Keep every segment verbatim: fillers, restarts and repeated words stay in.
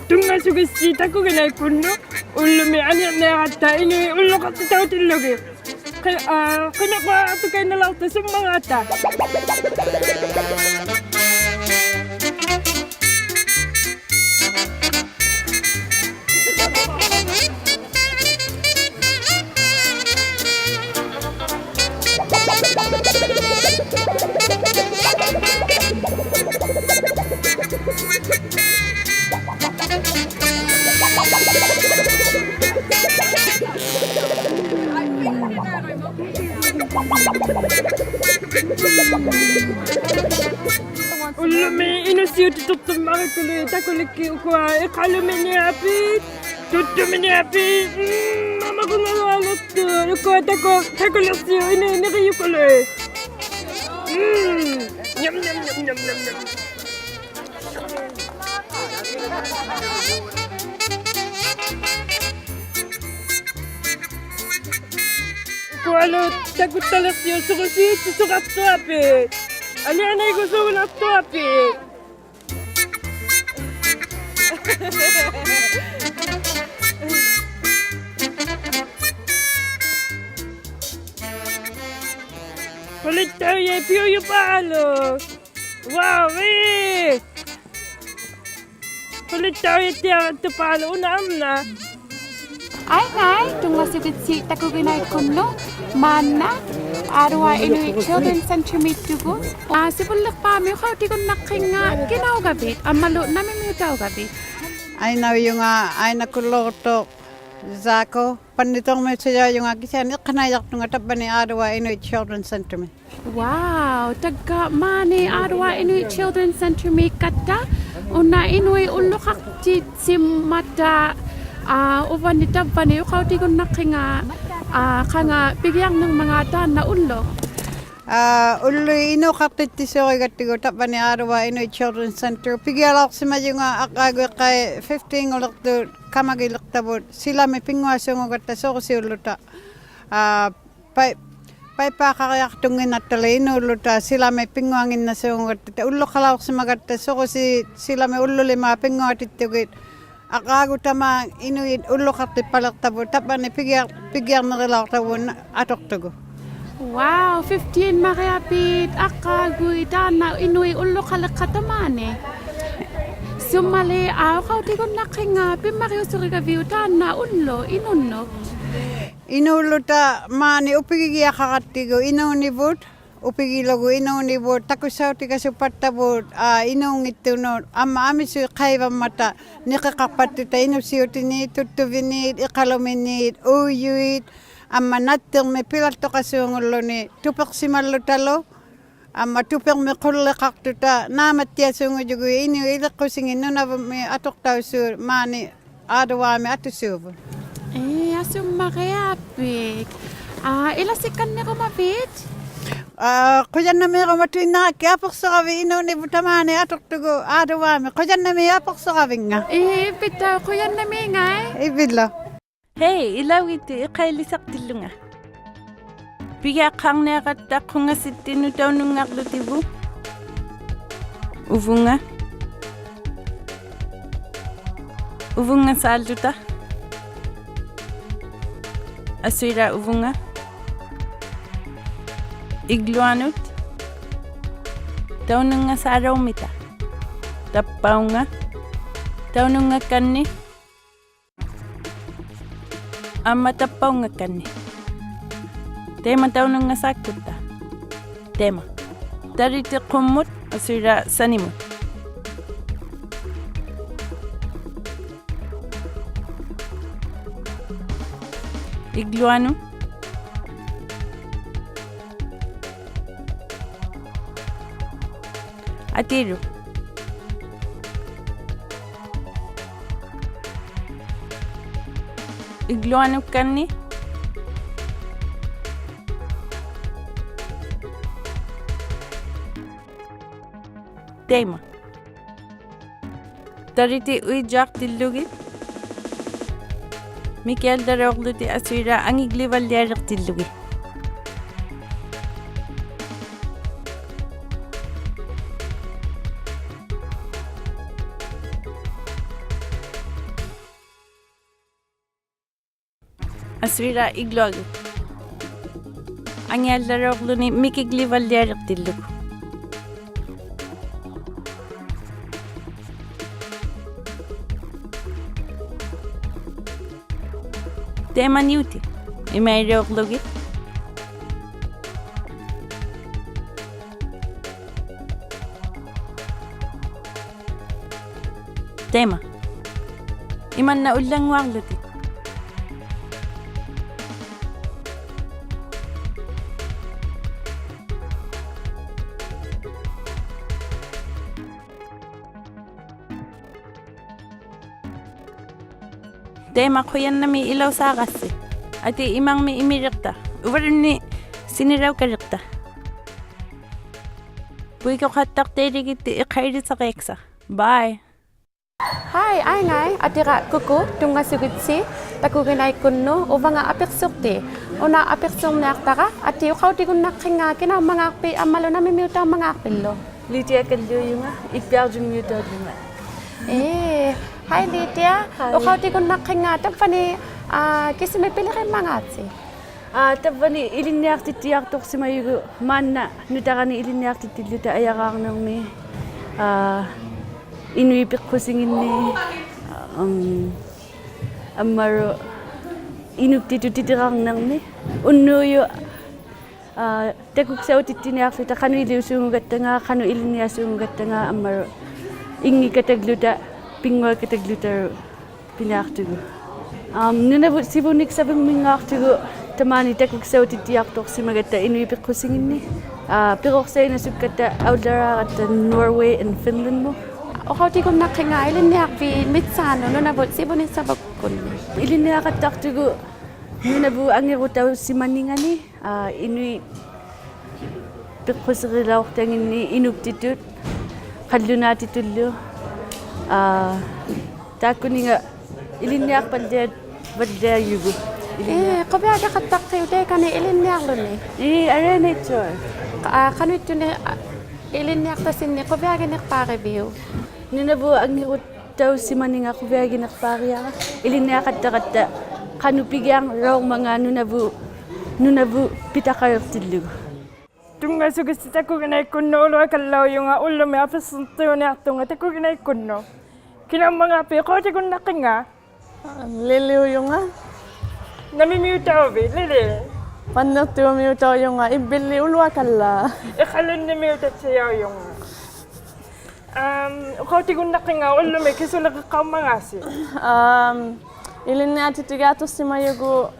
ᑐᙵᓱᒋᑦᓯ ᑕᑯᒋᓇᐃᒃᑯᓐᓄᑦ, ᐅᓪᓗᒥ ᐊᓂᐊᕐᓂᐊᕋᑦᑕ ᐃᓄᐃᑦ ᐅᓪᓗᖃᖅᑎᑕᐅᑎᓪᓗᒋᑦ. ᕿ-, ᐋ, ᕿᒥᕐᕈᐊᖅᑐᑲᐃᓐᓇᓚᐅᖅᑕ ᓱᒻᒪᖔᑕ. ᐅᓪᓗᒥ ᐃᓄᒃᓯᐅᑎᑐᖅᑐᒻᒪᕆᒃᑯᓗᐃᑦ ᑕᑯᓕᒃᑭᑦ ᐅᑯᐊ ᐃᖃᓗᒥᓂᐊᐲᑦ, ᑐᒃᑐᒥᓂᐊᐲᑦ, ᒻᒻ, ᒪᒪᕈᓐᓇᓗᐊᓗᒃᑐᑦ, ᐅᑯᐊ ᑕᑯ-, ᑕᑯᓕᖅᓯᐅᒃ ᐃᓄᐃᑦ ᓂᕆᔪᑯᓗᐃᑦ. ᒻᒻ, ᓂᐊᒻ, ᓂᐊᒻ, ᓂᐊᒻ, ᓂᐊᒻ, ᓂᐊᒻ. ᐅᑯᐊᓗ ᑕᑯᑦᑕᓕᖅᓯᐅᒃ ᓱᕈᓰᑦᓯᓱᕋᖅᑐᐊᐲᑦ. ᐊᓕᐊᓇᐃᒍᓱᓛᖅᑐᐊᐲᑦ. ᖁᓕᑦᑕᐅᔭᐃᑦ ᐱᐅᔪᐹᓗᒃ. ᐅᐊᐅ, ᐄ. ᖁᓕᑦᑕᐅᔭᐃᑦ ᑎᐊᕋᑦᑐᐹᓗᒃ ᐅᓇ ᐊᕐᓇ. ᐊᐃᙵᐃ, ᑐᙵᓱᒋᑦᓯ ᑕᑯᒋᓇᐃᒃᑯᓐᓄᑦ, ᒫᓐᓇ, ᐋᑐᕚ ᐃᓄᐃᑦ Children's Centre-ᒦᑦᑐᒍᑦ. ᐋ, ᓯᕗᓪᓕᖅᐹᒥ ᐅᖃᐅᑎᒍᓐᓇᖅᑭᙵ ᑭᓇᐅᒐᕕᑦ, ᐊᒻᒪᓗ ᓇᒥᒥᐅᑕᐅᒐᕕᑦ. ᐊᐃᓇᐅᔪᖓ, ᐊᐃᓇᑯᓗᒃᑐᖅ ᓵᑯ, ᐸᓐᓂᖅᑑᕐᒥᐅᑦᓴᔭᐅᔪᖓ ᑭᓯᐊᓂ ᐃᖅᑲᓇᐃᔭᖅᑐᖓ ᑕᑉᐹᓂ ᐋᑐᕚ ᐃᓄᐃᑦ Children's Centre-ᒥ. Wow, ᑕᒡᒐ ᒫᓂ ᐋᑐᕚ ᐃᓄᐃᑦ Children's Centre-ᒦᒃᑲᑦᑕ, ᐅᓇ ᐃᓄᐃᑦ ᐅᓪᓗᖃᖅᑎᑦᓯᒻᒪᑕ, ᐋ, ᐅᕙᓂ ᑕᕝᕙᓂ ᐅᖃᐅᑎᒍᓐᓇᖅᑭᙵ, ᐋ, ᖃᖓ ᐱᒋᐊᕐᓂᕐᒪᖔᑦ ᑖᓐᓇ ᐅᓪᓗᖅ. ᐋ, ᐅᓪᓗᐃᑦ ᐃᓅᖃᖅᑎᑦᑎᓲᕆᒐᑦᑎᒍ ᑕᑉᐹᓂ ᐋᑐᕚ ᐃᓄᐃᑦ Children's Centre, ᐱᒋᐊᓚᐅᖅᓯᒪᔪᖓ ᐊᕐᕌᒍᐃᖅᑲᐃ fifteen-ᖑᓕᖅᑐᑦ ᑲᒪᒋᓕᖅᑕᕗᑦ, ᓯᓚᒥ ᐱᙳᐊᓲᖑᒐᑦᑕ ᓱᕈᓯᐅᓪᓗᑕ. ᐋ, ᐸᐃ-, ᐸᐃᑉᐹᖃᕆᐊᖅᑐᙱᓐᓇᑦᑕᓕ ᐃᓅᓪᓗᑕ ᓯᓚᒥ ᐱᙳᐊᖏᓐᓇᓲᖑᒐᑦᑕ, ᐅᓪᓗᖃᓚᐅᖅᓯᒪᒐᑦᑕ ᓱᕈᓰᑦ ᓯᓚᒥ ᐅᓪᓗᓕᒫᑦ ᐱᙳᐊᑎᑦᑐᒋᑦ, ᐊᕐᕌᒍᑕᒫᑦ ᐃᓄᐃᑦ ᐅᓪᓗᖃᖅᑎᑉᐸᓕᖅᑕᕗᑦ, ᑕᑉᐹᓂ ᐱᒋᐊ-, ᐱᒋᐊᕐᓂᕆᓚᐅᖅᑕᕗᑦ ᐊᑐᖅᑐᒍᑦ. Wow, fifteen-ᒪᕆᐊᐲᑦ ᐊᕐᕌᒍᐃᑦ ᑖᓐᓇ ᐃᓄᐃᑦ ᐅᓪᓗᖃᓕᖅᑲᑦᑕ ᒫᓂ. ᓱᒻᒪᓕ, ᐋ, ᐅᖃᐅᑎᒍᓐᓇᖅᑭᙵ ᐱᒻᒪᕆᐅᓱᕆᒐᕕᐅᒃ ᑖᓐᓇ ᐅᓪᓗᖅ ᐃᓄᓐᓄᑦ? ᐃᓅᓪᓗᑕ ᒫᓂ ᐅᐱᒋᒋᐊᖃᕋᑦᑎᒍ ᐃᓅᓂᕗᑦ, ᐅᐱᒋᓗᒍ ᐃᓅᓂᕗᑦ ᑕᑯᔅᓴᐅᑎᒐᓱᐸᑦᑕᕗᑦ, ᐋ, ᐃᓅᙱᑦᑐᓄᑦ, ᐊᒻᒪ ᐊᒥᓱᐃᑦ ᖃᐃᕙᒻᒪᑕ ᓂᕿᖃᖅᐸᑦᑐᑕ ᐃᓄᒃᓯᐅᑎᓃᑦ, ᑐᒃᑐᕕᓃᑦ, ᐃᖃᓗᒥᓃᑦ, ᐆᔪᐃᑦ, ᐊᒻᒪ ᓇᑦᑎᕐᒥ ᐱᓚᑦᑐᖃᓲᖑᓪᓗᓂ ᑐᐱᖅᓯᒪᓪᓗᑕᓗ, ᐊᒻᒪ ᑐᐱᕐᒥ ᖁᓪᓕᖃᖅᑐᑕ ᓈᒻᒪᑦᑎᐊᓲᖑᔪᒍᑦ ᐃᓄᐃᑦ ᐃᓕᖅᑯᓯᖏᑦ ᓄᓇᕗᒻᒥ ᐊᑐᖅᑕᐅᓲᑦ ᒫᓂ ᐋᑐᕚᒥ ᐊᑐᓲᕗᑦ. ᐄ, ᐊᓱᒻᒪᕆᐊᐱᒃ. ᐋ, ᐃᓚᓯᒃᑲᓐᓂᕈᒪᕕᑦ? ᐋ, ᖁᔭᓐᓇᒦᕈᒪᑐᐃᓐᓇᕋᒃᑭᑦ ᐊᐱᖅᓱᕋᕕᑦ ᐃᓅᓂᕗᑦ ᑕᒫᓂ ᐊᑐᖅᑐᒍᑦ ᐋᑐᕚᒥ. ᖁᔭᓐᓇᒦᒃ ᐊᐱᖅᓱᕋᕕᙵ. ᐄ, ᐃᕝᕕᑦᑕᐅᖅ ᖁᔭᓐᓇᒦᖓᐃ. ᐃᕝᕕᓪᓗ. Hey, ᐃᓚᐅᒋᑦᑎ ᐃᖃᐃᓕᓴᖅᑎᓪᓗᖓ. ᐱᒋᐊᖅᑳᕐᓂᐊᕋᑦᑕ ᖁᖓᓯᑦᑎᓐᓄᑦ ᑕᐅᓄᙵᕐᓗᑎᒍ. ᐅᕗᖓ. ᐅᕗᙵᓵᓪᓗᑕ. ᐊᓱᐃᓛᒃ ᐅᕗᖓ. ᐃᒡᓗᐊᓄᑦ. ᑕᐅᓄᙵᓵᓚᐅᕐᒥᑕ. ᑕᑉᐸᐅᖓ. ᑕᐅᓄᙵᒃᑲᓐᓂᖅ. ᐊᒻᒪ ᑕᑉᐸᐅᙵᒃᑲᓐᓂᖅ. ᑕᐃᒪ ᑕᐅᓄᙵᓵᒃᑯᑦᑕ. ᑕᐃᒪ. ᑕᓕᑎᖁᒻᒧᑦ, ᐊᓱᐃᓛᒃ ᓴᓂᒧᑦ. ᐃᒡᓗᐊᓄᑦ. ᐊᑏᓗ. ᐃᒡᓗᐊᓄᒃᑲᓐᓂᖅ. ᑕᐃᒪ. ᑕᓕᑎᑦ ᐅᐃᔾᔮᖅᑎᓪᓗᒋᑦ. ᒥᑭᐊᓪᓚᓚᐅᕐᓗᑎᑦ ᐊᓱᐃᓛᒃ ᐊᖏᒡᓕᕙᓪᓕᐊᓕᖅᑎᓪᓗᒋᑦ. ᐊᓱᐃᓛᒃ ᐃᒡᓗᐊᒋᑦ. ᐊᖏᐊᓪᓚᓚᐅᕐᓗᓂ ᒥᑭᒡᓕᕙᓪᓕᐊᓕᖅᑎᓪᓗᒍ. ᑕᐃᒪ ᓂᐅᑎᑦ. ᐃᒪᐃᓕᐅᕐᓗᒋᑦ. ᑕᐃᒪ. ᐃᒪᓐᓇ ᐅᓪᓚᙳᐊᕐᓗᑎᑦ. ᑕᐃᒪ ᖁᔭᓐᓇᒦᒃ ᐃᓚᐅᓵᕋᔅᓯ. ᐊᑏ ᐃᒪᕐᒥᒃ ᐃᒥᓕᖅᑕ. ᐅᕝᕙᓘᓐᓃᑦ ᓯᓂᕋᐅᑲᓕᖅᑕ. ᐳᐃᒍᖃᑦᑕᖅᑕᐃᓕᒋᑦᑎ ᐃᖃᐃᓕᓴᕆᐊᒃᓴᖅ. Bye. Hi, ᐊᐃᙵᐃ, ᐊᑎᕋ ᑯᑯ, ᑐᙵᓱᒋᑦᓯ ᑕᑯᒋᓇᐃᒃᑯᓐᓄᑦ, ᐅᕙᖓ ᐊᐱᖅᓱᖅᑏᑦ. ᐅᓇ ᐊᐱᖅᓱᕐᓂᐊᖅᑕᕋ, ᐊᑏ ᐅᖃᐅᑎᒍᓐᓇᖅᑭᙵ ᑭᓇᐅᒻᒪᖔᖅᐱᑦ ᐊᒻᒪᓗ ᓇᒥᒥᐅᑕᐅᒻᒪᖔᖅᐱᓪᓗ? ᓖᑎᐊᑲᓪᓘᔪᖓ, ᐃᒃᐱᐊᕐᔪᖕᒥᐅᑕᐅᔪᖓ. ᐄ, hi ᓖᑎᐊ. Hi. ᐅᖃᐅᑎᒍᓐᓇᖅᑭᙵ ᑕᑉᐸᓂ, ᐋ, ᑭᓱᒥᒃ ᐱᓕᕆᒻᒪᖔᑦᓯ? ᐋ, ᑕᑉᐸᓂ ᐃᓕᓐᓂᐊᖅᑎᑦᑎᐊᖅᑐᖅᓯᒪᔪᒍᑦ ᒫᓐᓇ ᓄᑕᕋᓂ ᐃᓕᓐᓂᐊᖅᑎᑦᑎᓪᓗᑕ ᐊᔭᕌᕐᓂᕐᒥᒃ, ᐋ, ᐃᓄᐃᑦ ᐱᖅᑯᓯᖏᓐᓂᒃ, ᐊᒻ, ᐊᒻᒪᓗ ᐃᓄᒃᑎᑐᑦ ᑎᑎᕋᕐᓂᕐᒥᒃ. ᐅᓐᓄᔪᖅ, ᐋ, ᑕᑯᒃᓴᐅᑎᑦᑎᓂᐊᖅᖢᑕ ᖃᓄᐃᓕᐅᓲᖑᒐᑦᑕᖓ, ᖃᓄᐃᓕᓐᓂᐊᓲᖑᒐᑦᑕᖓ, ᐊᒻᒪᓗ ᐃᙱᖃᑦᑕᒡᓗᑕ, ᐱᙳᐊᖃᑦᑕᒡᓗᑕ ᐱᓂᐊᖅᑐᒍᑦ. ᐊᒻ, ᓄᓇᕗᑦ ᓯᕗᓂᒃᓴᕗᒻᒥᙶᖅᑐᒍᑦ ᑕᒫᓂ ᑕᑯᒃᓴᐅᑎᑦᑎᐊᖅᑐᖅᓯᒪᒐᑦᑕ ᐃᓄᐃᑦ ᐱᖅᑯᓯᖏᓐᓂᒃ. ᐋ, ᐱᕈᖅᓴᐃᓇᓱᒃᑲᑦᑕ ᐊᐅᓪᓚᕌᖃᑦᑕ Norway and Finland-ᒧᑦ. ᐅᖃᐅᑎᒍᓐᓇᖅᑭᙵ ᐃᓕᓐᓂᐊᕐᕖᑦ ᒥᑦᓵᓄᑦ ᓄᓇᕗᑦ ᓯᕗᓂᒃᓴᕗᒃᑯᓐᓂᒃ? ᐃᓕᓐᓂᐊᖃᑦᑕᖅᑐᒍᑦ ᓄᓇᕗᑦ ᐊᖏᕈᑕᐅᓯᒪᓂᖓᓂᒃ, ᐋ, ᐃᓄᐃᑦ ᐱᖅᑯᓯᕆᓚᐅᖅᑕᖏᓐᓂᒃ ᐃᓄᒃᑎᑐᑦ, ᖃᓪᓗᓈᑎᑐᓪᓗ. ᐋ, ᑖᒃᑯᓂᖓ ᐃᓕᓐᓂᐊᖅᐸᓪᓕᐊ-, ᐸᓪᓕᐊᔪᒍᑦ. ᐃᓕᓐᓂᐊ-, ᐄ, ᖁᕕᐊᒋᖃᑦᑕᖅᑭᐅᒃ ᑕᐃᑲᓂ ᐃᓕᓐᓂᐊᕐᓗᓂ? ᐄ, ᐊᓕᐊᓇᐃᑦᑐᐊᖅ. ᖃ-, ᐋ, ᖃᓄᐃᑦᑐᓂᒃ, ᐋ, ᐃᓕᓐᓂᐊᖅᑕᓯᓐᓂᒃ ᖁᕕᐊᒋᓂᖅᐹᕆᕕᐅᒃ? ᓄᓇᕗᑦ ᐊᖏᕈᑕᐅᓯᒪᓂᖓ ᖁᕕᐊᒋᓂᖅᐹᕆᐊᕋ. ᐃᓕᓐᓂᐊᖃᑦᑕᕋᑦᑕ ᖃᓄᖅ ᐱᒋᐊᕐᓚᐅᕐᒪᖔᑦ ᓄᓇᕗᑦ, ᓄᓇᕗᑦ ᐱᑕᖃᓕᖅᑎᓪᓗᒍ. ᑐᙵᓱᒋᑦᓯ ᑕᑯᒋᓇᐃᒃᑯᓐᓄᑦ ᐅᓗᐊᑲᓪᓚᐅᔪᖓ, ᐅᓪᓗᒥ ᐊᐱᖅᓱᖅᑎᐅᓂᐊᖅᑐᖓ ᑕᑯᒋᓇᐃᒃᑯᓐᓄᑦ. ᑭᓇᐅᒻᒪᖔᖅᐱᑦ ᐅᖃᐅᑎᒍᓐᓇᖅᑭᙵ? ᐋ, ᓕᓕᐅᔪᖓ. ᓇᒥᒥᐅᑕᐅᕕᑦ, ᓕᓕ? ᐸᓐᓂᖅᑑᒥᐅᑕᐅᔪᖓ, ᐃᕝᕕᓪᓕ ᐅᓗᐊᑲᓪᓚᒃ. ᐃᖃᓗᓐᓂᒥᐅᑕᑦᓯᔭᐅᔪᖓ. ᐊᒻ, ᐅᖃᐅᑎᒍᓐᓇᖅᑭᙵ ᐅᓪᓗᒥ ᑭᓱᓕᕆᖅᑲᐅᒻᒪᖔᑦᓯ? ᐊᒻ, ᐃᓕᓐᓂᐊᖅᑎᑦᑎᒋᐊᖅᑐᖅᓯᒪᔪᒍᑦ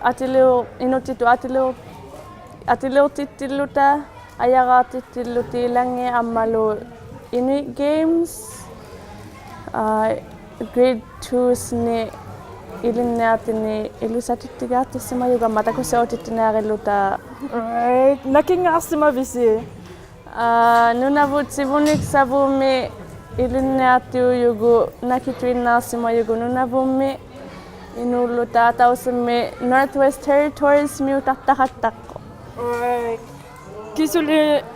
ᐊᑎᓕᐅ-, ᐃᓄᒃᑎᑐᑦ ᐊᑎᓕᐅ-, ᐊᑎᓕᐅᖅᑎᑦᑎᓪᓗᑕ, ᐊᔭᕌᖅᑎᑦᑎᓪᓗᑎᓪᓚᖏᑦ ᐊᒻᒪᓗ Inuit Games, ᐋ, grade twos-ᓂᒃ ᐃᓕᓐᓂᐊᖅᑎᓂᒃ ᐃᓕᓴᑎᑦᑎᒋᐊᖅᑐᖅᓯᒪᔪᒍᑦ ᐊᒻᒪ ᑕᑯᒃᓴᐅᑎᑦᑎᓂᐊᕆᓪᓗᑕ. Right. ᓇᑭᙶᖅᓯᒪᕕᓯ? ᐋ, ᓄᓇᕗᑦ ᓯᕗᓂᒃᓴᕗᒻᒥ ᐃᓕᓐᓂᐊᖅᑎᐅᔪᒍᑦ, ᓇᑭᑐᐃᓐᓈᖅᓯᒪᔪᒍᑦ ᓄᓇᕗᒻᒥ, ᐃᓅᓪᓗᑕ ᐊᑕᐅᓯᕐᒥ Northwest Territories-ᒥᐅᑕᖅᑕᖃᑦᑕᖅᑯᖅ. ᐆᐃ. ᑭᓱᓕ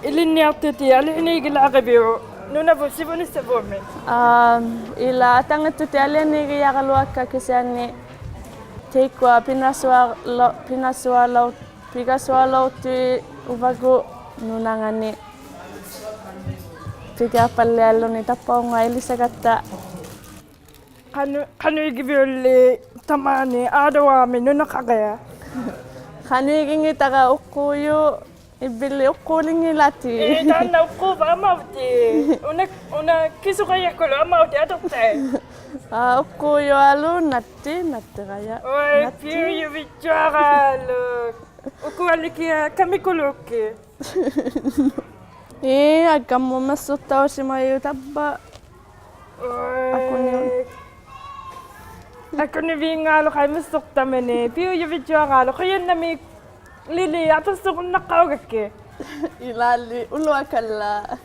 ᐃᓕᓐᓂᐊᖅᑎᑎᑦ ᐊᓕᐊᓇᐃᒋᓛᕆᕕᐅᒃ ᓄᓇᕗᑦ ᓯᕗᓂᒃᓴᕗᒻᒥ? ᐋ, ᐃᓛᒃ ᐊᑕᖏᑦᑐᑎᑦ ᐊᓕᐊᓇᐃᒋᔭᕋᓗᐊᒃᑲ ᑭᓯᐊᓂ ᑕᐃᒃᑯᐊ ᐱᓇᓱᐊᓚ-, ᐱᓇᓱᐊᓚᐅ-, ᐱᒐᓱᐊᓚᐅᖅᑎᐅᕙᒍᑦ ᓄᓇᖓᓂ ᐱᒋᐊᖅᐸᓪᓕᐊᓪᓗᓂ ᑕᑉᐸᐅᖓ ᐃᓕᓴᒐᑦᑕ. ᖃᓄ-, ᖃᓄᐃᒋᕕᐅᓪᓕ ᑕᒫᓂ ᐋᑐᕚᒥ ᓄᓇᖃᕆᐊᖅ? ᖃᓄᐃᒋᙱᑕᕋ ᐅᖅᑰᔪᖅ, ᐃᕝᕕᓪᓕ ᐅᖅᑰᓕᙱᓚᑎᑦ. ᐄ, ᑖᓐᓇ ᐅᖅᑰᕙ ᐊᒪᐅᑎᑦ. ᐅᓇ, ᐅᓇ ᑭᓱᒐᔭᒃᑯᓗᒃ ᐊᒪᐅᑎᑦ ᐊᑐᖅᑕᐃᑦ? ᐋ, ᐅᖅᑰᔪᐊᓗᒃ ᓇᑦᑎ, ᓇᑦᑎᒐᔭᖅ. ᐆᐃ, ᓇᑦᑎ. ᐱᐅᔪᕕᔾᔪᐊᕌᓗᒃ. ᐅᑯᐊᓕᑭᐊᖅ ᑲᒥᑯᓗᒃᑭᑦ? ᐄ, ᐊᒐᒻᒧᑦ ᒪᓱᖅᑕᐅᓯᒪᔪᖅ ᑕᕝᕙ. ᐊᑯᓂᐅᒃ. ᐊᑯᓂᕕᖔᓗᖃᐃ ᒥᓱᖅᑕᒥᓂᖅ, ᐱᐅᔪᕕᔾᔪᐊᕌᓗᒃ, ᖁᔭᓐᓇᒦᒃ ᓕᓕ, ᐊᑐᓱᒍᓐᓇᖅᑲᐅᒐᒃᑭᑦ. ᐃᓛᓕ, ᐅᓗᐊᑲᓪᓚᒃ.